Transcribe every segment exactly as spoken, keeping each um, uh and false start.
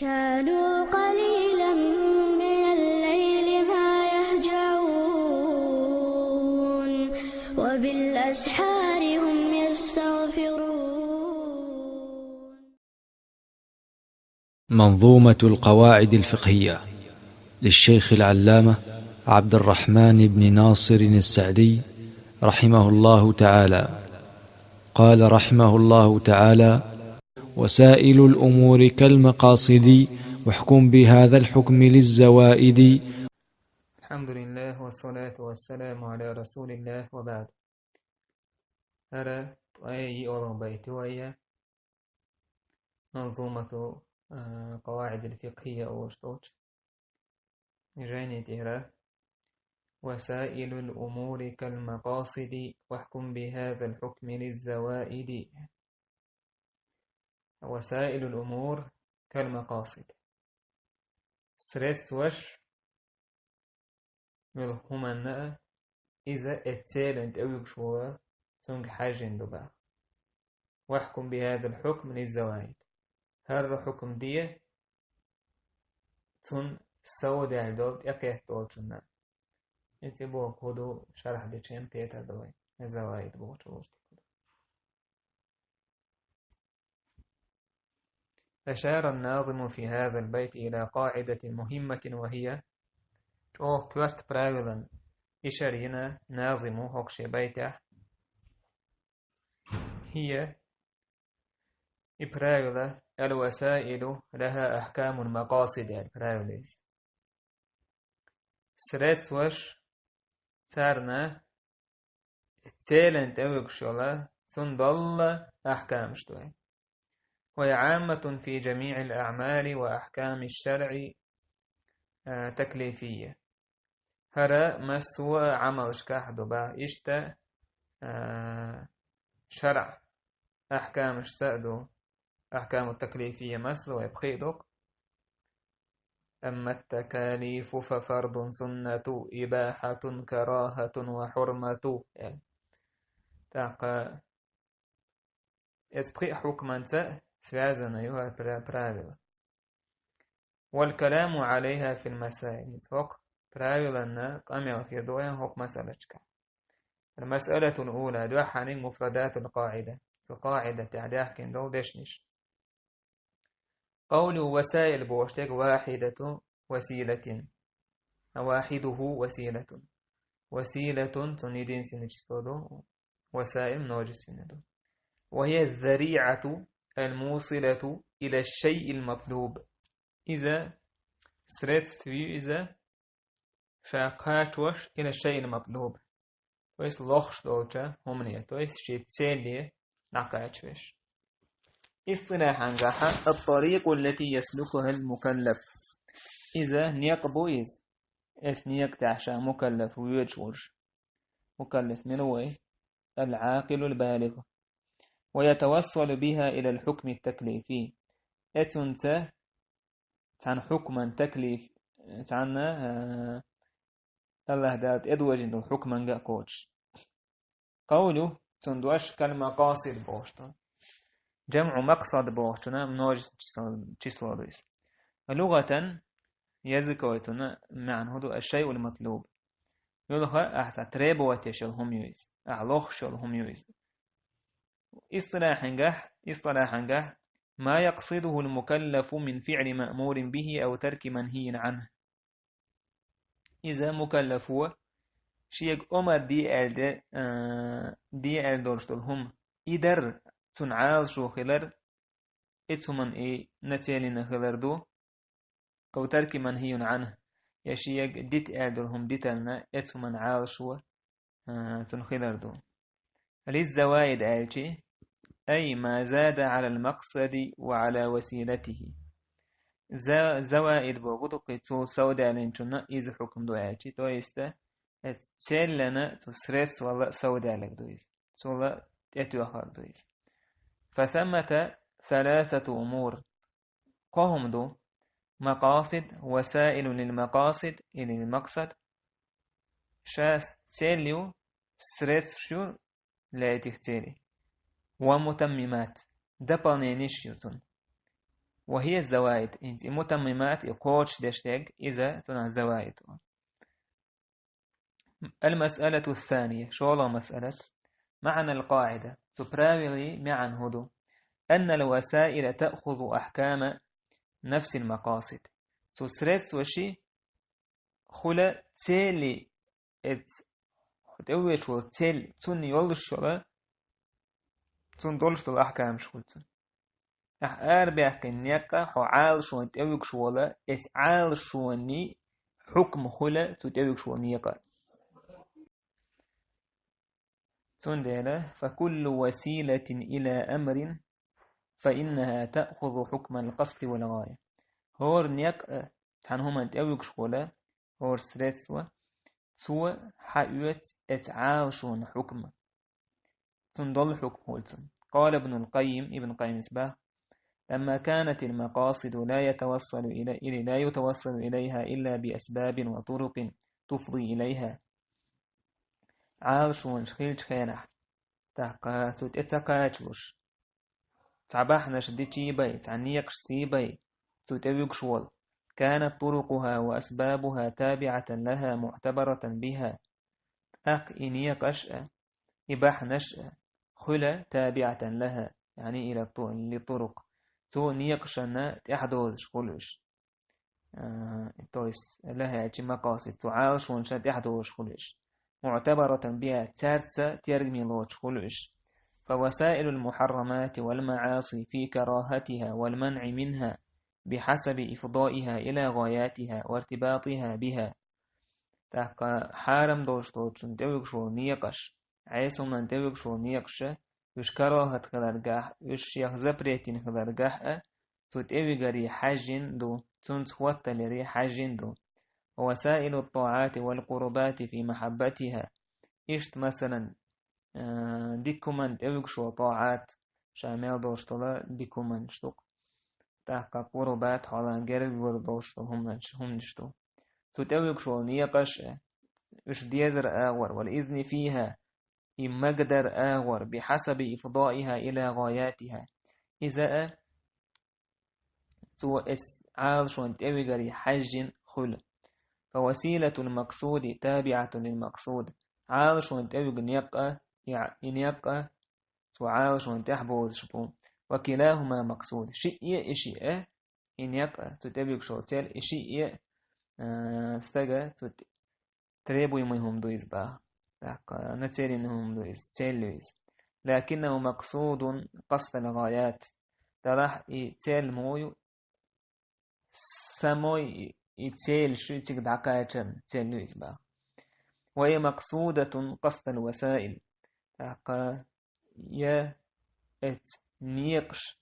كانوا قليلا من الليل ما يهجعون، وبالأسحار هم يستغفرون. منظومة القواعد الفقهية للشيخ العلامة عبد الرحمن بن ناصر السعدي رحمه الله تعالى. قال رحمه الله تعالى: وسائل الأمور كالمقاصد، واحكم بهذا الحكم للزوائد. الحمد لله والصلاة والسلام على رسول الله وبعد. هرا طيي أولو بيتوية منظومة، آه، قواعد الفقهية أوشتوش. جايني تهرا: وسائل الأمور كالمقاصد، واحكم بهذا الحكم للزوائد. وسائل الأمور كالمقاصد. Средстваш мел хӀуманна а, иза эццелен тӀевуьгуш вола, цунга хьаьжжина ду баха. واحكم بهذا الحكم للزوائد. ХӀара хьукм де цун сов даьлла долу тӀекхетта долчунна. И цӀе боху хӀу ду шархь дечу хенахь кхетар ду вай. Заваид бохучу волчу. أشار الناظم في هذا البيت إلى قاعدة مهمة وهي, чӀогӀа коьрта правилан ишар йина назиму хӀокху шен байтехь. هي, и правило, الوسائل لها أحكام المقاصد аьлла правило иза. Средстваш, царна целен тӀевуьгуш йолу, цунна долла ахкамаш ду. وهي عامة في جميع الأعمال وأحكام الشرع, а, تكليفية. ХӀара массо а Ӏамалшкахь ду баха, иштта, а, шаръ ахкамашца а ду. أحكام التكليفية массо а вай пхи а ду-кх. أما التكاليف ففرض سنة إباحة كراهة وحرمة. ТӀаккха иза пхи а хьукманца связано ю хӀара пра-, правило. والكلام عليها في المسائل. ХӀокху правиланна къамел хир ду вайн хӀокху масалашкахь. المسألة الأولى, дуьххьарниг مفردات القاعدة. Цу къаӀида тӀехь даьхкина долу дешнаш. قوله وسائل бохуш дерг واحدة وسيلة. واحده وسيلة. وسيلة, цунна единственное число ду, وسائل множественное ду. وهي الذريعة الموصلة إلى الشيء المطلوب. Иза средство ю иза, ша кхачош, إلى الشيء المطلوب. То есть лохуш долчу хӀумане, то есть шен цели дӀакхачавеш. اصطلاحا гахьа, الطريق التي يسلكها المكلف. Иза некъ бу иза. Эс некъ тӀехь ша мукаллаф воьдуш волуш. Мукаллаф мила ву вай? العاقل البالغ. ويتوصل بها إلى الحكم التكليفي. Эцунца цхьана хьукман таклиф, цхьана, а, АллахӀ Дала тӀедожийна долу хьукманга а кхочуш. قوله, цунна дош, كالمقاصد бохуш ду. جمع مقصد бохучунна множественное число, число ду иза. لغة, языковой цунна маьӀна хӀун ду, الشيء المطلوب. Муьлха, ахьа цхьа требовать еш йолу хӀума ю иза, ахьа лохуш йолу хӀума ю иза. اصطلاحا гахь, اصطلاحا гахь, ما يقصده المكلف من فعل مأمور به أو ترك منهي عنه. Иза мукаллафо шега омар де аьлла де, а, де аьлла долуш долу хӀума, и дар, цунна Ӏалашо хилар, эцу хӀуманна и нацелина хилар ду, أو ترك منهي عنه, я шега дита аьлла долу хӀума дитарна, эцу хӀуманна Ӏалашо, а, цунна хилар ду. للزوائد аьлчи, أي ما زاد على المقصد وعلى وسيلته. За-, заваид боху ду кхин цул совдаьллинчунна иза хьукм ду аьлчи, то есть, э, целлана цу средствала совдаьлларг ду иза, цула тӀетоьхнарг ду иза. فثمة ثلاثة أمور. Кхо хӀума ду: مقاصد، وسائل للمقاصد или للمقصد. Ша цели ю, средстваш ю для этих целей. ومتممات, дополненеш ю цунна. وهي الزوائد. ХӀинца и мутаммимат, и кхочушдеш дерг, иза цунах заваид ду. المسألة الثانية, шолгӀа масъалат. معنى القاعدة. Цу правилан маьӀна хӀун ду? أن الوسائل تأخذ أحكام نفس المقاصد. Цу средстваши хуьлу цели, эц-, тӀевуьгуш волу цели, цунна йолуш йолу, цунна долуш долу ахкамаш хуьлу цунна. Ахьа арабаьккхина некъа хьо Ӏалашонна тӀевуьгуш волу, эц Ӏалашонан хьукма хуьлу цу тӀевуьгуш волу некъа. Цундела, فكل وسيلة إلى أمر فإنها تأخذ حكم القصد والغاية. ХӀора некъ а, цхьана хӀуманна тӀевуьгуш волу, хӀора средство, цо хьаоьцу эц Ӏалашонан хьукма. Цунна долу хьукма хуьлу цунна. قال ابن القيم, Ибн Къаййима боху: لما كانت المقاصد لا يتوصل إلى-، إلى-، لا يتوصل إليها إلا بأسباب وطرق تفضي إليها. Ӏалашонаш хиллачу хенахь, тӀаккха цу тӀе ца кхачалуш, цхьа бахьанаш дичий бен, цхьа некъаш сий бен, цу тӀевуьгуш волу. كانت طرقها وأسبابها تابعة لها معتبرة بها. ТӀаккха и некъаш а, и бахьанаш а хуьлу تابعة لها, يعني إلى الط-، للطرق. Цу некъашна тӀаьхьадозуш хуьлу уьш. А, то есть, لها, эцу макъасид, цу Ӏалашонашна тӀаьхьадозуш хуьлу уьш. معتبرة بها, цаьрца тергаме лоцуш хуьлу уьш. فوسائل المحرمات والمعاصي في كراهتها والمنع منها بحسب إفضائها إلى غاياتها وارتباطها بها. ТӀаккха хьарам долуш долчунна тӀевуьгуш волу некъаш, Ӏеса хӀуманна тӀевуьгуш волу некъаш, уьш карахӀат хиларгахь, уьш шех запрет йина хиларгахь а, цу тӀевигаре хьаьжжина ду, цунца хӀотталаре хьаьжжина ду. ووسائل الطاعات والقربات في محبتها. Иштта, масалан, а, дика хӀуманна тӀевуьгуш волу тӀаӀат, ша мел долуш долу дика хӀуманаш ду-кх. ТӀаккха къурбат, хьолан герга гур долуш долу хӀуманаш, хӀуманаш ду. Цу тӀевуьгуш волу некъаш а, уьш дезар агӀор, والإذن فيها, и магадар агӀор, بحسب إفضائها إلى غاياتها. Иза а цо эс Ӏалашонна тӀевигаре хьаьжжина хуьлу. فوسيلة المقصود تابعة للمقصود. Ӏалашонна тӀевига некъ а, и, и некъ а цу Ӏалашонна тӀаьхьабозуш бу. وكلاهما مقصود. Шиъ а, и шиъ а, и некъ а, цу тӀевуьгуш волу цели, и шиъ а, а, стага цу тӀе-, требуемый хӀума ду иза боху. ТӀаккха нацелен хӀума ду иза, цель ю иза. لكنه مقصود قصد الغايات. Делахь и цель муха ю? Самой и, и цель шу цига дӀакхачарна цель ю иза боху. وهي مقصودة قصد الوسائل. ТӀаккха я эц некъаш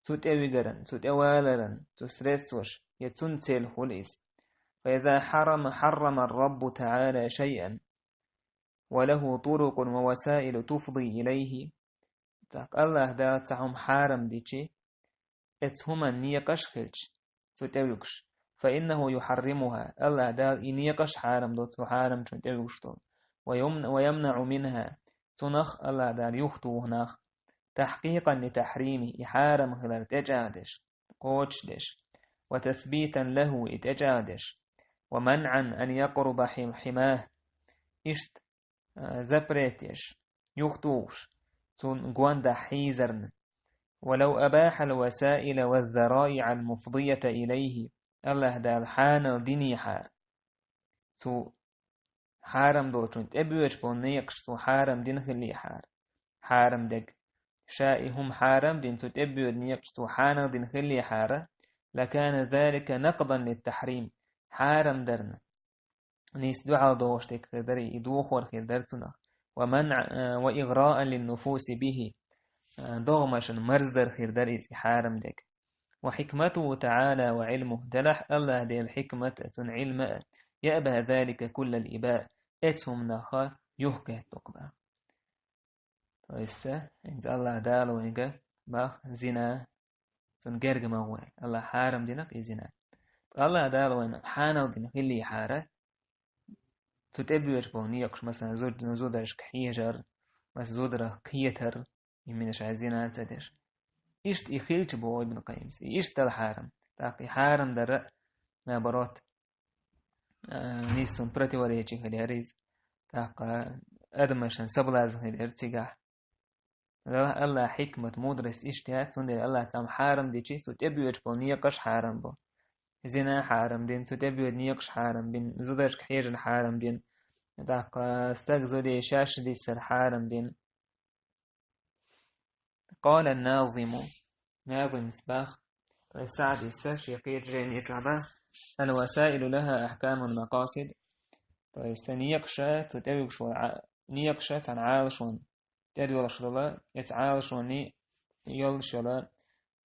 цу тӀевигаран, цу тӀеваларан, цу средстваш, я цунна цель хуьлу иза. فإذا حرم، حرم الرب تعالى شيئا وله طرق ووسائل تفضي إليه. ТӀаккха АллахӀ Дала цхьа хӀума хьарам дичи, эц хӀуман некъаш хилча, цу тӀевуьгуш, فإنه يحرمها, АллахӀ Дала и некъаш хьарам до, цу хьарамчунна тӀевуьгуш долу. ويمن-، ويمنع منها, цунах АллахӀ Дала юхатуху нах, تحقيقا لتحريمه, и хьарам хилар тӀечӀагӀдеш, кхочушдеш, وتثبيتا له, и тӀечӀагӀдеш, ومنعا أن يقرب حم-، حماه, иштта, а, запрет еш, юхатухуш, цунна гондахь хьийзарна. ولو أباح الوسائل والذرائع المفضية إليه, АллахӀ Дала хьанал динехьара, цу хьарам долчун тӀебоьдуш болу некъаш цо хьарам дина хиллехьара, хьарам дерг. Ша и хӀума хьарам дина, цу тӀебоьду некъаш цо хьанал дина хиллехьара, لكان ذلك نقضا للتحريم, хьарам дарна нийса дуьхьал догӀуш дерг хир дара, и дохор хир дара цунах. ومنع-، а, وإغراء للنفوس به, а, догӀмашна марздар хир дара иза, и хьарам дерг. وحكمته تعالى وعلمه, делахь АллахӀ Делан хьикмат а, цуьнан Ӏилма а, يأبى ذلك كل الإباء, эцу хӀуманах юхагатдокх боху. То есть, хӀинца АллахӀ Дала вайга боху зина, цунна герга ма гӀо. АллахӀа хьарам динарг и зина. Ткъа АллахӀ Дала вайна хьанал дина хиллехьара, цу тӀебоьдуш болу некъаш, масалан, зуд-, зударшка хьежар, масалан, зударах кхетар, и минаш а зина ца деш. Иштта и хилча, боху Ибн Къаййима, и иштта дала хьарам. ТӀаккха и хьарам дар а, наоборот, а, нийсса противоречие хилар иза. ТӀаккха адамашна соблазн хилар цигахь. Аллахь хьикмат, мудрость иштта яц, цундела Аллахь цхьамма хьарам дичи, цу тӀебоьдуш болу некъаш хьарам бу. Зина хьарам дина, цу тӀебоьду некъаш хьарам бина, зударшка хьежар хьарам дина, тӀаккха стаг зуде шаьш дисар хьарам дина. قال الناظم, Назимас бах, то есть СаӀдис шен кхечу жайни чохь бах: «الوسائل لها أحكام المقاصد». То есть сан некъаша, цу тӀевуьгуш волу Ӏа-, некъаша цхьана Ӏалашонна тӀедоьлхуш долу, эца Ӏалашонний йолуш йолу,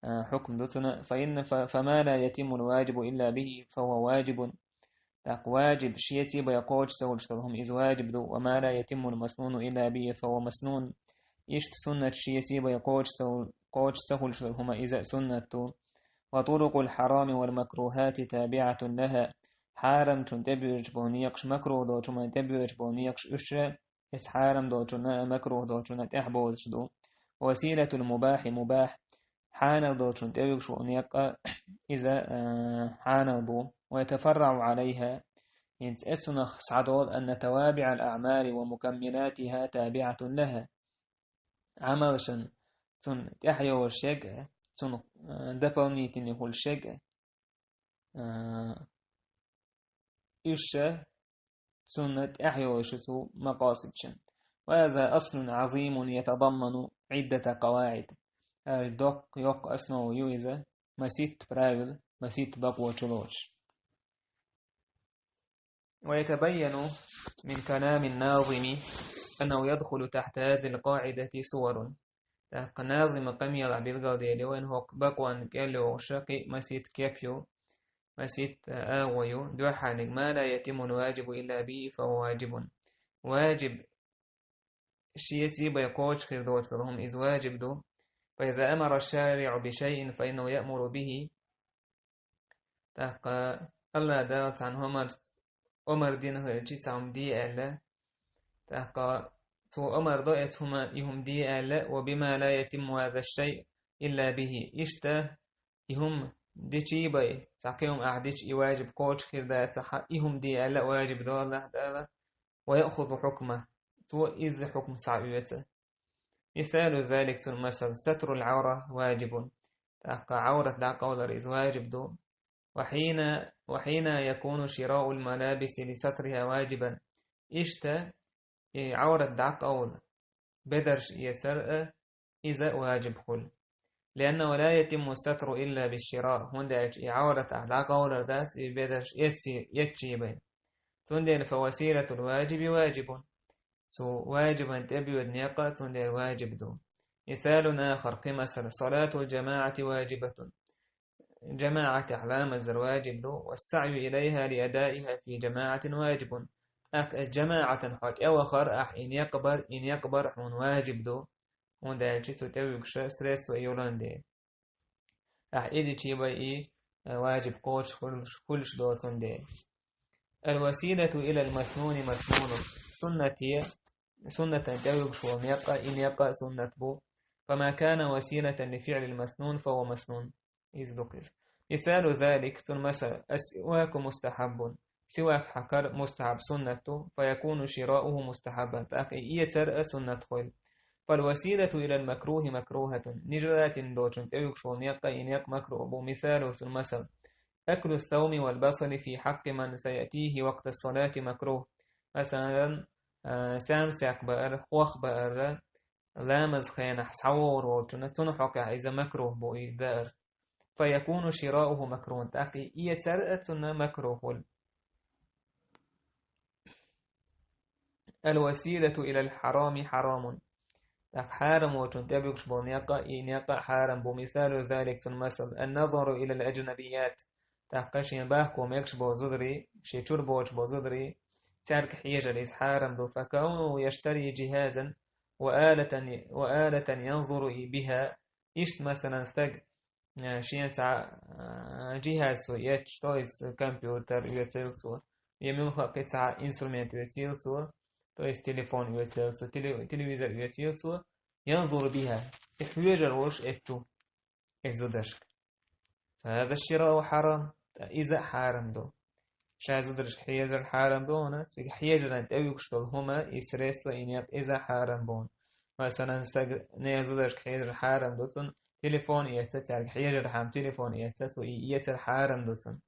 а, хьукм ду цуьнан: «فإن ف-, فما لا يتم الواجب إلا به فهو واجب». ТӀаккха ваджиб шеца бен кхочуш ца хуьлуш долу хӀума иза ваджиб ду, «وما لا يتم المسنون إلا به فهو مسنون». Иштта суннат шеца бен кхочуш ца ху-, кхочуш ца хуьлуш долу хӀума иза суннат ду. «وطرق الحرام والمكروهات تابعة لها». Хьарамчун тӀебоьдуш болу некъаш, макрух долчун тӀебоьдуш болу некъаш, уьш эца хьарам долчунна, макрух долчунна тӀаьхьабозуш ду. «وسيلة المباح مباح». Хьанал долчун тӀевуьгуш волу некъа иза, а, хьанал бу. «ويتفرع عليها». ХӀинца эцунах схьадолу: «أن توابع الأعمال ومكملاتها تابعة لها». Ӏамалшан цунна тӀаьхьайолуш ерг, цунна, а, дополнительный хуьлуш ерг, а, уьш цунна тӀаьхьайолуш цу макъасидчун. «وهذا أصل عظيم يتضمن عدة قواعد». ХӀара доккха, йоккха основа ю иза, маситта правила, маситта бакъо чулоцуш. «ويتبين من كلام الناظم أنه يدخل تحت هذه القاعدة صور». ТӀаккха Назима къамелехь билгалдели вайн хӀокху бакъонна кӀел йогӀуш кхин а маситта кеп ю, маситта, а, агӀо ю, дуьххьарниг: «ما لا يتم الواجب إلا به فهو واجب». Ваджиб шеца бен кхочуш хир доцу хӀума иза ваджиб ду. «فإذا أمر الشارع بشيء فإنه يأمر به». ТӀаккха Аллах Дала цхьана хӀуманца омар дина хилча, цхьа хӀума де аьлла, тӀаккха цо омар до эца хӀума, и хӀума де аьлла, «وبما لا يتم هذا الشيء إلا به». Иштта и хӀума дичий бен, цхьа кхин хӀума ахь дича, и ваджиб кхочуш хир дацахь, и хӀума де аьлла а ваджиб до Аллах Дала. «ويأخذ حكمه». Цо иза хьукм схьаоьцу. «مثال ذلك», цуьнан масал: «ستر العورة واجب». ТӀаккха Ӏаврат дӀакъовлар иза ваджиб ду. «وحين، وحين يكون شراء الملابس لسترها واجبا». Иштта и Ӏаврат дӀакъовла, бедарш эцар а, иза ваджиб хуьлу. «لأنه لا يتم الستر إلا بالشراء». ХӀунда аьлча и Ӏаврат ахь дӀакъовлар дац, и бедарш эцчи-, эцчий бен. Цундела «فوسيلة الواجب واجب». Цу ваджибан тӀебоьду некъа цундела ваджиб ду. «مثال آخر», кхин масал: «صلاة الجماعة واجبة». ЖамаӀатехь ламаз дар ваджиб ду, «والسعي إليها لأدائها في جماعة واجب». ТӀаккха эс жамаӀатан хьо тӀевахар, ахь и некъ бар, и некъ бар хьуна ваджиб ду, хӀунда аьлча цу тӀевуьгуша средство йолан дела. Ахь и дичий бен и, э, ваджиб кхочуш хуьлуш, хуьлуш доцун дела. «الوسيلة إلى المسنون مسنون». Суннате, суннатан тӀевуьгуш волу некъа, и некъа суннат бу. «فما كان وسيلة لفعل المسنون فهو مسنون». Иза ду-кх иза. «مثال ذلك», цуьнан масал: «السواك مستحب». Сивак хьакар мустахьаб, суннат ду, «فيكون شراؤه مستحبا», тӀаккха и эцар а суннат хуьлу. «فالوسيلة إلى المكروه مكروهة». Нежелательно долчун тӀевуьгуш волу некъа, и некъ макрух бу. «مثال», цуьнан масал: «أكل الثوم والبصل في حق من سيأتيه وقت الصلاة مكروه». Масалан, а, саьрмсек баар, хох баар, ламаз хенахь схьавогӀур волчунна, цунна хьокъехь иза макрух бу, и даар. «فيكون شراؤه مكروها», тӀаккха и эцар а цунна макрух хуьлу. «الوسيلة إلى الحرام حرام». ТӀаккха хьарам волчун тӀебуьгуш болу некъа, и некъа хьарам бу. «مثال ذلك», цуьнан масал: «النظر إلى الأجنبيات». ТӀаккха шен бахко мегаш болу зударий, шен чуьра боцуш болу зударий, цаьрга хьежар иза хьарам ду. «فكونه يشتري جهازا وآلة، وآلة ينظر بها». Иштта, масалан, стаг, э, шен цхьа, э, жихӀаз цо эцча, то есть компьютер оьцийла цо, я муьлхха а кхин цхьа инструмент оьцийла цо, то есть телефон оьцийла цо, теле-, телевизор оьцийла цо, «ينظر بها», и хьоьжур волуш эцчу. и зударшка. فهذا الشراء حرام, иза а хьарам ду. Ша зударшка хьежар хьарам ду хьуна, цига хьежаран тӀе вуьгуш долу хӀума, и средство, и некъ, иза а хьарам бу хьуна. Масалан, стаг нехан зударшка хьежар хьарам ду цунна, телефон эца, цаьрга хьежархьама телефон эца, цо и эцар хьарам ду цунна.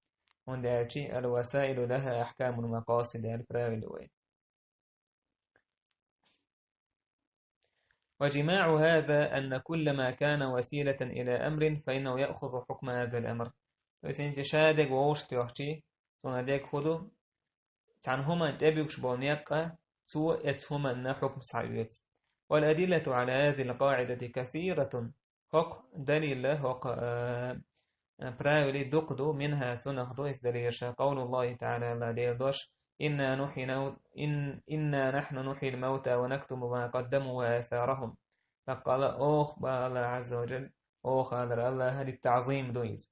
ХӀунда аьлча الوسائل لها أحكام المقاصد аьлла правило вай. وجماع هذا أن كل ما كان وسيلة إلى أمر فإنه يأخذ حكم هذا الأمر. То есть, хӀинца ша дерг вовшах тоьхча, цуьнан дерг хӀун ду? Цхьана хӀуманна тӀе буьгуш болу некъ, цо эцу хӀуманна хьукм схьаоьцу. والأدلة على هذه القاعدة كثيرة. ХӀокху далила, хӀокху, а, а, правиле дукха ду, منها, цунах ду, иза далилаш, قول الله تعالى, Аллах Делан дош: إنا نحيي المو-, إن-, إنا نحن نحيي الموتى ونكتب ما قدموا وآثارهم. ТӀаккха Аллах, оха, боху Аллах Азза ва Джалла, оха алар Аллаха, للتعظيم ду иза.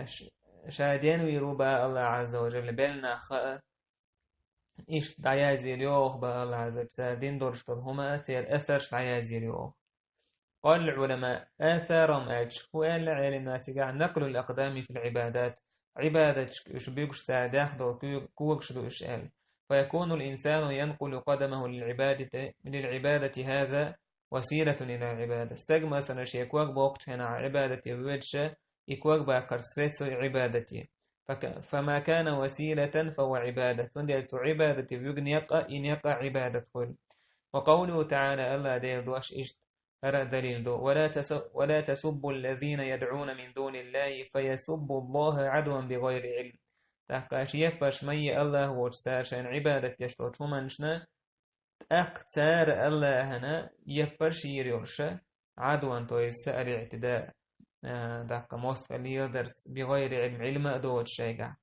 Ш-, ша денвийр ву, боху Аллах Азза ва Джалла, белла нах хаа, иштта дӀаязйийр ю оха, боху Аллах Азза ва Джалла, цара дина долуш долу хӀума, церан асарш дӀаязйийр ю оха. قال العلماء, آثارهم аьлча, хӀун аьлла Ӏелам наха цигахь, نقل الأقدام في العبادات. Ӏибадаташка уьш буьгуш, цара даьхна долу куьг-, когаш ду уьш аьлла. فيكون الإنسان ينقل قدمه للعبادة، للعبادة، هذا وسيلة إلى العبادة. Стаг, масалан, шен ког боккхучу хенахь Ӏибадате воьдуш, и ког баккхар средство Ӏибадате. فك-، فما كان وسيلة فهو عبادة. Цундела цу Ӏибадате вуьгу некъ а, и некъ а Ӏибадат хуьлу. وقوله تعالى, Аллах Делан дош иштта, хӀара а далил ду: ولا تس-، ولا تسبوا الذين يدعون من دون الله فيسبوا الله عدوا بغير علم. ТӀаккха аша еппарш ма е Аллах воцуш цара шайна Ӏибадат деш долчу хӀуманашна, тӀаккха цара Аллахьана еппарш йийр йолуш, Ӏадван, то есть الاعتداء, а, тӀаккха мостагӀалла леладарца, بغير علم, Ӏилма а доцуш шайгахь.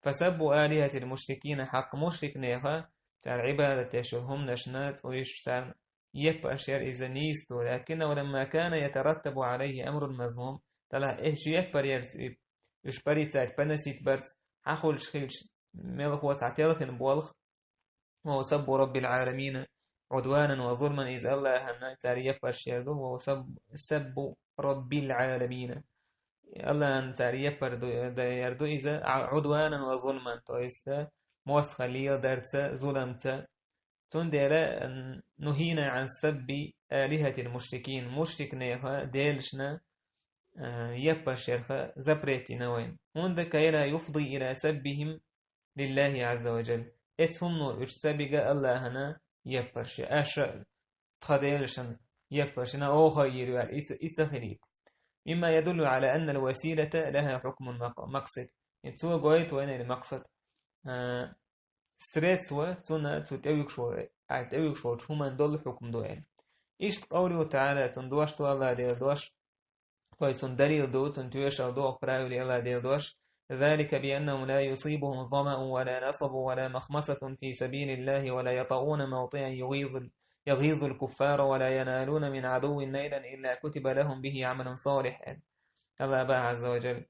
فسب آلهة المشركين حق, мушрикнеха цара Ӏибадат деш йолу хӀуманашна цӀуйш царна еппарш яр иза нийса ду, لكنه لما كان يترتب عليه أمر مذموم, делахь уьш еппар ярца, уьш порицать, поносить барца, хьан хуьлуш хилча, мелхо цхьа телхина болх, وهو سب رب العالمين عدوانا وظلما, иза Аллахьана цара еппарш яр ду, وهو سب، سب رب العالمين. Аллахьана цара еппар ду, дан яр ду иза, ع-، عدوانا وظلما, то есть, а, мостагӀалла леладарца, зуламца. Цундела, м, نهينا عن سب آلهة المشركين, мушрикнеха делашна, а, еппарш ярх запрет йина вайна. ХӀунда, كي لا يفضي إلى سبهم لله عز وجل. Эцу хӀумано уьш ца бига Аллахьана еппарш я. Аша тхан делашна еппарш йина оха йийр ю аьлла, и ца, и ца хилийта. مما يدل على أن الوسيلة لها حكم المق-، المقصد. И цо гойту вайна или макъсад. А, средство, цунна, цу тӀевуьгуш волу, а, тӀевуьгуш волчу хӀуманна долу хӀукм ду аьлла. Иштта قوله تعالى, цунна дош ду Аллах Делан дош, то есть цунна далил ду, цунна тоьшалла ду, оха правиле Аллах Делан дош: ذلك بأنهم لا يصيبهم ظمأ ولا نصب ولا مخمصة في سبيل الله ولا يطؤون موطئا يغيظ ال-، يغيظ الكفار ولا ينالون من عدو نيلا إلا كتب لهم به عمل صالح. Аллах боху Азза ва Джалла: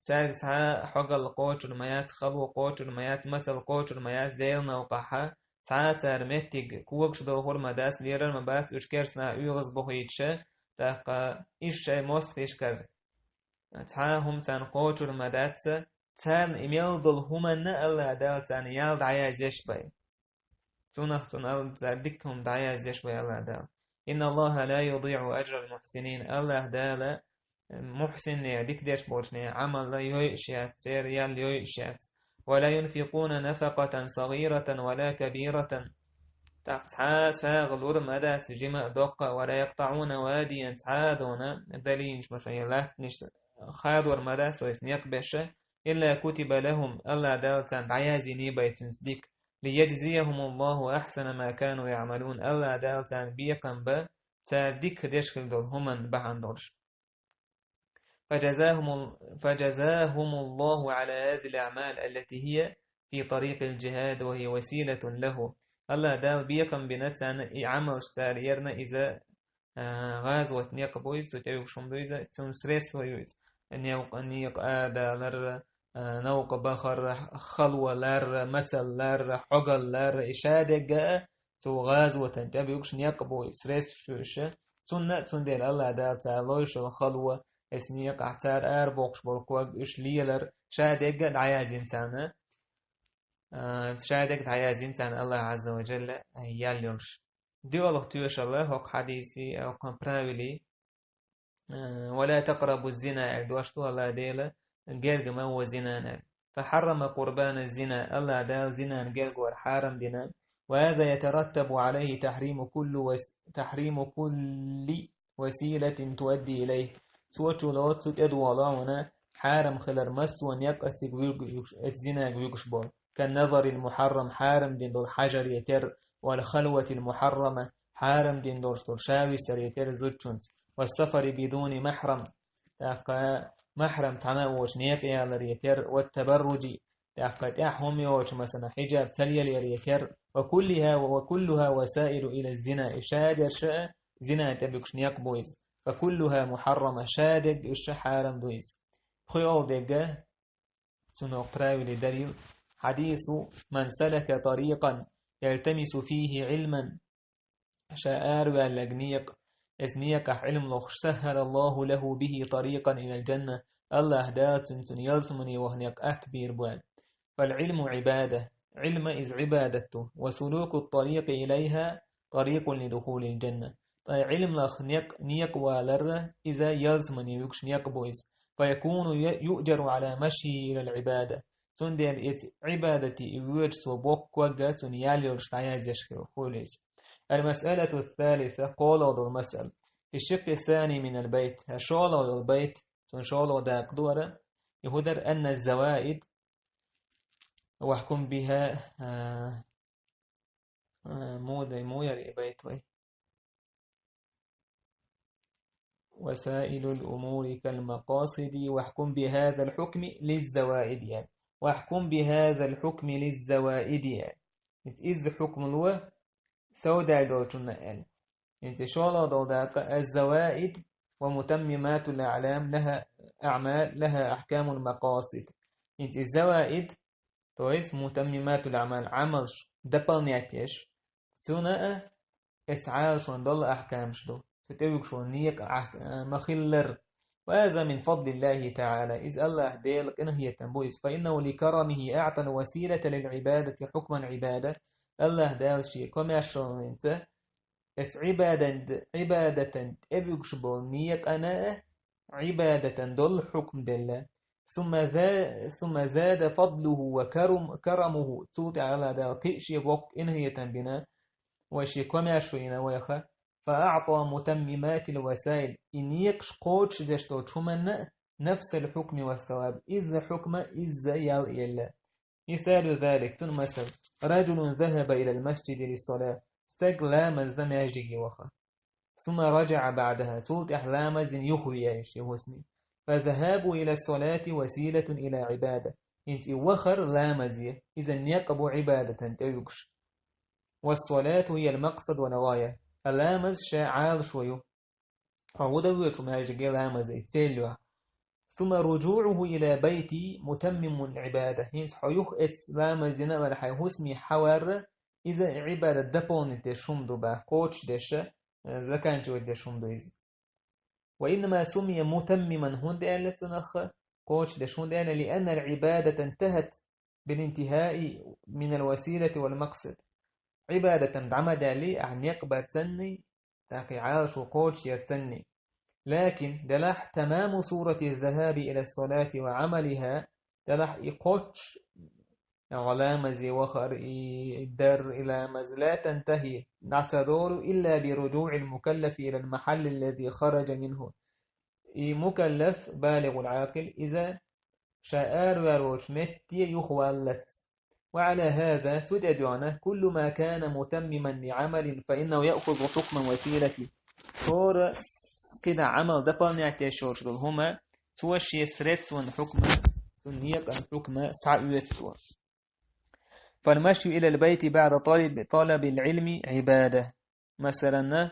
цаьрга цхьа а хьогалла кхочур ма яц, хало кхочур ма яц, мацалла кхочур ма яц Делан новкъахь, цхьа а цара меттиг когаш дохур ма дац, лерар ма бац уьш керстанаха оьгӀаз бохуьйтуш, тӀаккха уьш шайн мостагӀашкара цхьа а хӀума царна кхочур ма дац, царна и мел долу хӀуманна Аллах Дала царна ял дӀаязъеш бай. Цунах цунна Аллах цара дика хӀума дӀаяздеш вай Аллах Дала. إن الله لا يضيع أجر المحسنين. Аллах Дала мухьсиннех, дика деш болчунех Ӏамал йойуш яц, церан ял йойуш яц. ولا ينفقون نفقة صغيرة ولا كبيرة. ТӀаккха цхьа а сагӀа лур ма дац, жима а, доккха а, ولا يقطعون واديا, цхьа а дона далийнаш, масала, я латтанаш хадор ма дац, то есть некъ беша, إلا كتب لهم, Аллах Дала царна дӀаяздина бай цуьнца дика. ليجزيهم الله أحسن ما كانوا يعملون. Аллах Дала царна бекхам бан, цара дика деш хила долу хӀуманна бахьана долуш. فجزاهم ال-، فجزاهم الله على هذه الأعمال التي هي في طريق الجهاد وهي وسيلة له. Аллах Дала бекхам бина царна и Ӏамалш цара ярна иза, а, гӀазот некъ бу иза, цу тӀе вуьгуш хӀума ду иза, цунна средство ю иза. Некъ, некъ адалар, а, новкъа бахар, халвалар, мацаллар, хьогаллар, и ша дегга а цу гӀазотан тӀе буьгуш некъ бу иза, средство ю иза. Цунна, цундела Аллах Дала цара лойшал хало, Эс некъахь цара арабоккхуш болу ког, уьш лелар, ша дегга а дӀаяздина царна, а, ша дегга дӀаяздина царна Аллах Азза ва Джалла ял йолуш. ДоьалгӀа тоьшалла хӀокху хьадиси, хӀокху правили, а, «Ва ла такърабу зина», аьлла дош ду Аллах Дела, герга ма во зинана аьлла. «Фа хьаррама къурбана зина», Аллах Дала зинан герга вар хьарам дина. «Ва хаза ятараттабу алайхи тахриму кулли вас-, тахриму кулли василатин туадди илайхи». Цо чуло цу тӀедогӀу вана хьарам хилар массо а некъ а цига вуьгуш, эцу зинага вуьгуш болу. «Кан назарил мухьаррам», хьарам дина долу хьажар я тера, «вал халватил мухьаррама», хьарам дина долуш долу ша висар я тера зудчунца, «вас сафари бидуни махьрам», тӀаккха махьрам цхьана а воцуш некъа ялар я тера, «ват табарруджи», тӀаккха тӀехь хӀума йоцуш, масала, хьиджаб ца лелаяр я тера, «ва куллиха, ва куллуха васаилу ила зина», и ша дерш а зина тӀе буьгуш некъ бу иза, «фа куллуха мухьаррама», ша дегга уьш а хьарам ду иза. ПхоьалгӀа дегга, цунах правили дарил, хьадису: «Ман салака тарикъан ялтамису фихи гӀилман», ша араваьлларг некъа, эс некъахь Ӏилма лохуш, «саххара Аллаху лаху бихи тарикъан илал джанна», Аллах Дала цуьнца ялсамане ваха некъ атта бийр бу аьлла. «Фал Ӏилму Ӏибада», Ӏилма иза Ӏибадат ду, «ва сулуку тарикъи илайха тарикъун ли духулил джанна». Ткъа Ӏилмах некъ, некъ валарра, иза ялсамане вуьгуш некъ бу иза. «Фа якуну ю-, юъджару ала машйихи илал Ӏибада». Цундела эцу Ӏибадате и воьдуш цо боккху ког а цунна ял йолуш дӀаяздеш хир ву, хуьлу иза. Ал-масъалату ас-салиса, кхоалгӀа долу масъала. Фи шшикъи ас-сани минал байт. ХӀара шолгӀа йолу байт, цуьнан шолгӀа дакъа ду хӀара, и хӀун дара: «Анна аз-заваид», «вахкум биха», а, а, муха ду, муха яра и байт вай? «Васаилул умури кал макъасиди, вахкум бихазал хьукми лиз-заваиди», яра. «Вахкум бихазал хьукми лиз-заваиди», яра. Иза, иза хьукму ло совдаьлла долчунна аьлла. ХӀинца и шолгӀа долу дакъа: «Аз-заваид ва мутаммиматул аълам лаха, аъмал лаха ахкамул макъасид». ХӀинца и заваид, то есть мутаммиматул аъмал, Ӏамалш дополнять еш, цуьнан а эцу Ӏалашонан долу ахкамаш ду. Цу тӀе вуьгуш волу некъа ахк-, а, ма-хиллара. «Ва хаза мин фадлиллахи таъала», иза Аллах Делан къинхетам бу иза. «Фа иннаху ли карамихи аътал василата лил Ӏибадати хьукман Ӏибада». Аллах Дала шен комаьршаллица эцу Ӏибадан-, Ӏибадатан тӀе вуьгуш болу некъана а Ӏибадатан долу хьукм делла. «Сумма за-, сумма зада фадлуху ва карум-, карамуху». Цул тӀаьхьа Аллах Дала кхин а шен боккха къинхетам бина, вай шен комаьршо йина вайха. «Фа аъта мутаммиматил васаил». И некъаш кхочушдеш долчу хӀуманна а нафсал хьукми ва саваб. Изза хьукма, изза ял елла. Мисалу залик, цуьнан масал: «Раджулун захаба илал масджиди лиссала». Стаг ламаза маьждиге ваха. «Сумма раджаъа баъдаха». Цул тӀаьхьа ламаз дина юхавеара шен хӀусаме. «Фа захабу ила салати василатун ила Ӏибада». ХӀинца и вахар ламазе, иза некъ бу Ӏибадатан тӀе вуьгуш. «Вассалату хиял макъсад вал гӀая». А ламаз ша Ӏалашо ю. Хьо хӀун дан воьду маьждиге ламаз дан, цель ю хьан. «Сумма руджуъуху ила байти мутаммимун Ӏибада». ХӀинца хьо юха эцу ламаз дина а вара хьайн хӀусаме хьавар, иза Ӏибадат дополнить деш хӀума ду бах, кхочушдеш, э, заканчивать деш хӀума ду иза. «Ва иннама суммия мутаммиман», хӀунда аьлла цунах кхочушдеш, хӀунда аьлла: «Лианнал Ӏибадата интахат бил интихаи минал василати вал макъсад». Ӏибадатан дӀа ма даьллий, ахь некъ бар санний, тӀаккха и Ӏалашо кхочушъяр санний. «Лакин», делахь, «тамаму сурати захаби ила салати ва Ӏамалиха», делахь, и кхоччуш, гӀо ламазе вахар, и дар, и ламаз, «ла тантахи», дӀа ца долу, «илла би руджуъил мукаллафи илал махьалли ллази хараджа минху». И мукаллаф, балигӀул Ӏакъил, иза ша араваьр волчу метте юхаваллалц. «Ва Ӏала хаза», цу тӀе доьгӀна, «куллу ма кана мутаммиман ли Ӏамалин, фа иннаху яъхузу хьукман василати». ХӀора кхидӀа Ӏамал дополнять деш йолуш долу хӀума, цо шен средстван хьукма, цуьнан некъан хьукма схьаоьцу. «Фал машйу илал байти баъда талаб-, талабил Ӏилми Ӏибада». Масалан,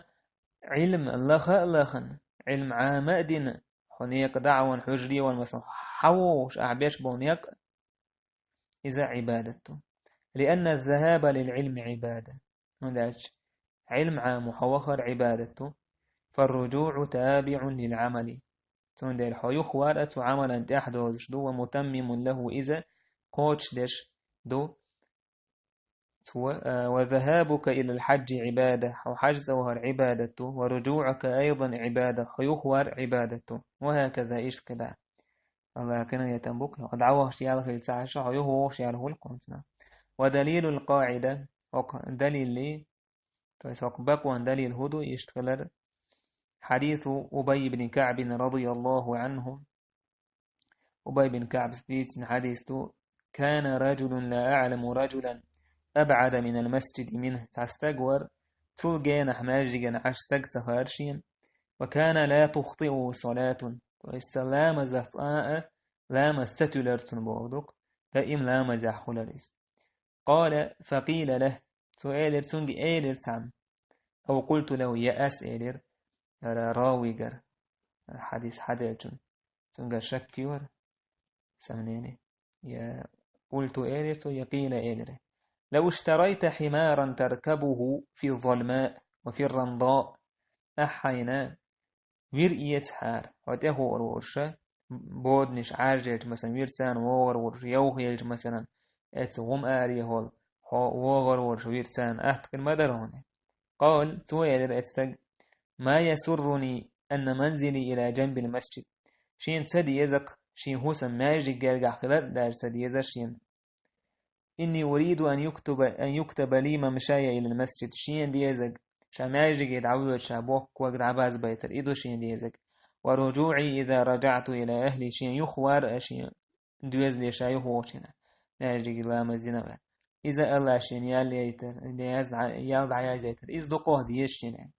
Ӏилма лаха а лахана, Ӏилма Ӏама а дина, хьо некъа дӀа а вахана, хьуьжаре а вахана, масалан, хьан вогӀуш ахь беш болу некъ, иза Ӏибадат ду. «Лианна захаба лил Ӏилми Ӏибада». ХӀунда аьлча Ӏилма Ӏамо хьо вахар Ӏибадат ду. «Фарруджуъу табиӀун лил Ӏамали». Цундела хьо юхавар а цу Ӏамалан тӀехь дозуш ду, ва мутаммимун лаху, иза кхочушдеш ду. Цо, а, «وذهابك إلى الحج عبادة», хьо хьажцӀа вахар Ӏибадат ду, «ورجوعك أيضا عبادة», хьо юхавар Ӏибадат ду. وهكذا, иштта кхидӀа. Аллах къинхетам бу-кх, хьо дӀавахча ял хилла ца Ӏаш, хьо юхавогӀуш ял хуьлу-кх хӀинца. «ودليل القاعدة», хӀокху далилли, то есть хӀокху бакъонан далил хӀун ду, иштта хилар: حديث أبي بن كعب رضي الله عنه. Убай бин КаӀбас дийцина хьадис ду: «كان رجل، لا أعلم رجلا أبعد من المسجد منه». Цхьа стаг вара, цул генахь маьждиган Ӏаш стаг ца хаьара шена. «وكان لا تخطئه صلاة». То есть цхьа ламазах цкъа а ламаз ца туьлура цунна бохург ду-кх, даим ламазехь хуьлура иза. «قال فقيل له». Цо элира, цуьнга элира цхьамма. «أو قلت له», я ас элира, яра равигара, хьадис хьаделлачунна. Цуьнгара шак йора, сомнение. Я «قلت» элира цо, я «قيل» элира. «لو اشتريت حمارا تركبه في الظلماء وفي الرمضاء». Ахь хьайна вир эцахьара, хьо тӀехугӀур волуш, боданаш Ӏаьржа елча, масалан, вир царна вогӀур волуш, йовха елча, масалан, эцу гӀум аре хьол, хьо вогӀур волуш вир царна, атта хир ма дара хьуна. «قال», цо элира эцу стага: «ما يسرني أن منزلي إلى جنب المسجد». Шена ца деза-кх, шен хӀусам маьждиг гергахь хилар а даже ца дезара шена. «إني أريد أن يكتب، أن يكتب لي ممشاي إلى المسجد». Шена дезарг, ша маьждиге дӀавоьдуш ша боккхаг дӀабазбайтар, и ду шена дезарг. «ورجوعي إذا رجعت إلى أهلي», шен юхавар а шен доьзале ша юхавогӀучу хенахь. Маьждиге ламаз дина ваьлла. Иза Аллах шена ял яйтар, яз-, ял дӀаяздайтар. Иза дукхох деза шена.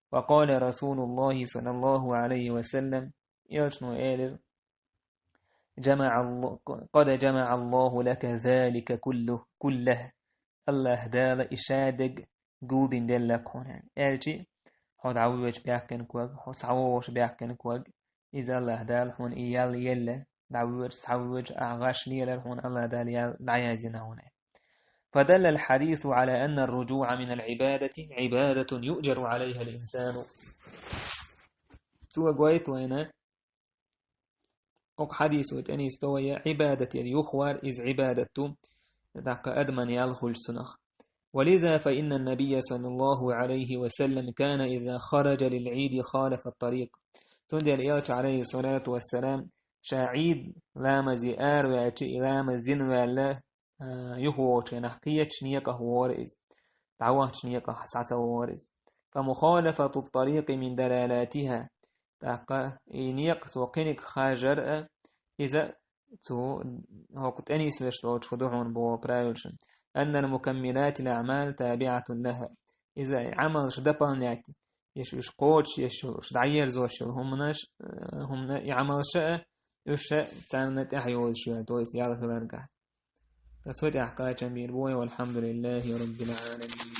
«وقال رسول الله صلى الله عليه وسلم». Элчано элира: «جمع الله، قد جمع الله لك ذلك كله، كله». Аллах Дала и шадерг гулдина делла-кх хьуна. Аьлчи, хьо дӀавоьдуш баьккхина ког, хьо схьавогӀуш баьккхина ког, иза Аллах Дала хьуна и ял елла, дӀавоьдуш, схьавоьдуш, ахь гӀаш лелар хьуна Аллах Дала ял дӀаяздина хьуна. «فدل الحديث على أن الرجوع من العبادة عبادة يؤجر عليها الإنسان». Цо гойту вайна, хӀокху хьадисо тӀе нисдо вай, Ӏибадат яр юхавар, иза Ӏибадат ду, тӀаккха адаман ял хуьлуш цунах. «ولذا فإن النبي صلى الله عليه وسلم كان إذا خرج للعيد خالف الطريق». Цундела Элча, عليه الصلاة والسلام, ша Ӏийд ламазе араваьлча, и ламаз дина ваьлла, а, юхавогӀучу хенахь кхечу некъах вогӀура иза. ДӀавахчу некъах схьа ца вогӀура иза. «فمخالفة الطريق من دلالاتها». ТӀаккха и некъ цо кхиниг хажар а, иза цу хӀокху тӀе нисвеш долчух ду хьуна боху правилашна. «أن المكملات الأعمال تابعة لها». Иза и Ӏамалш дополнять, еш уьш кхочуш, еш уьш дӀаерзош йолу хӀуманаш, э, хӀумана и Ӏамалша а, уьш а царна тӀаьхьа йолуш йолу, то есть ял хиларгахь. Ткъа цу тӀехь кхачам бийр бу вай, والحمد لله رب العالمين.